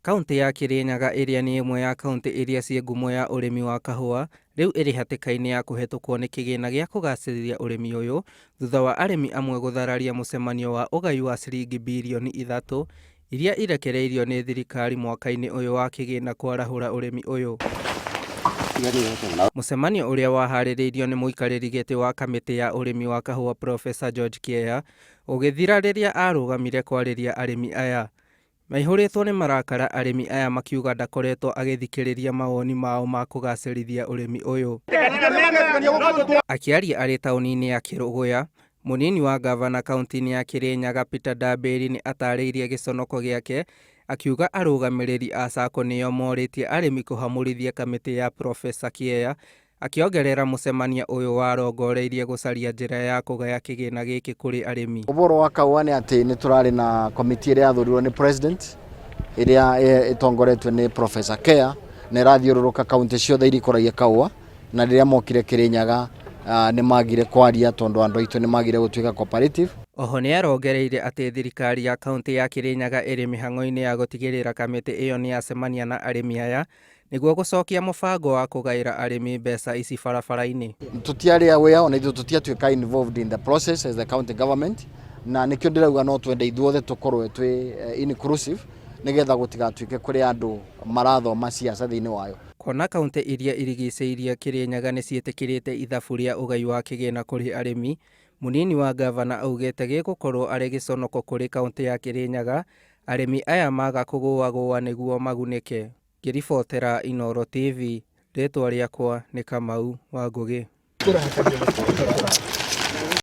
Kauntĩ ya Kirinyaga ĩrĩa nĩ ĩmwe ya kauntĩ iria ciĩ ngumo ya ũrĩmi wa kahũa, rĩu ĩrĩ hatĩka-inĩ ya kũhetũkwo nĩ kĩgĩna gĩa kũgacĩrithia ũrĩmi ũyũ thutha wa arĩmi amwe gũthararia mũcemanio wa ũgai wa ciringi birioni ithatũ iria irekereirio nĩ thirikari mwaka-inĩ ũyũ wa kĩgĩna kwarahũra ũrĩmi ũyũ. Mũcemanio ũrĩa waharĩrĩirio nĩ mũikarĩri gĩtĩ wa kamĩtĩ ya ũrĩmi wa kahũa Professor George Kieya ũgĩthira rĩrĩa arũgamire kwarĩria arĩmi aya. Maihũrĩtwo nĩ marakara arĩmi aya makiuga ndakoretwo agĩthikĩrĩria mawoni mao ma kũgacĩrithia ũrĩmi ũyũ. Akĩaria arĩ taũni-inĩ ya Kĩrũgũya, mũnini wa ngavana kauntĩ-inĩ ya Kĩrĩnyaga Peter Ndambĩri nĩ atarĩirie gĩconoko gĩake akiuga arũgamĩrĩri a Sacco nĩo morĩtie arĩmi kũhamũrithia kamĩtĩ ya Professor Kieya Akĩongerera mũcemania ũyũ warongoreirie gũcaria njĩra ya kũgaya kĩgĩna gĩkĩ kũrĩ arĩmi. Ũboro wa kahũa nĩ atĩ nĩ tũrarĩ na komiti ĩrĩa yathurirwo nĩ president ĩrĩa ĩtongoretio nĩ Professor Kea na ĩrathiũrũrũka kaunti ciothe iria ikũragia kahũa na rĩrĩa mokire Kĩrĩnyaga nĩ magire kwaria tondũ andũ aitũ nĩ magire gũtuĩka cooperative. Oho nĩarongereire atĩ thirikari ya kaunti ya Kĩrĩnyaga ĩrĩ mĩhang'o-inĩ ya gũtigĩrĩra kamĩtĩ ĩyo nĩyacemania na arĩmi aya Nĩguo gũcokia mũbango wa kũgaĩra arĩmi mbeca ici barabara-inĩ. Tũtiarĩ aware ona ithuĩ tũtiatuĩka involved in the process as the county government na nĩkĩo ndĩrauga no twende ithuothe tũkorwo twĩ inclusive nĩgetha gũtigatuĩke kũrĩ andũ marathoma siasa thĩinĩ wayo. Kuona kauntĩ iria irigicĩirie Kĩrĩnyaga nĩ ciĩtĩkĩrĩte ithabu rĩa ũgai wa kĩgĩna kũrĩ arĩmi, mũnini wa ngavana augĩte gĩgũkorwo arĩ gĩconoko kũrĩ kauntĩ ya Kĩrĩnyaga arĩmi aya maga kũgũagũa nĩguo magunĩke. Ngĩribotera Inooro TV, rĩtwa rĩakwa nĩ Kamau wa Ngũgĩ.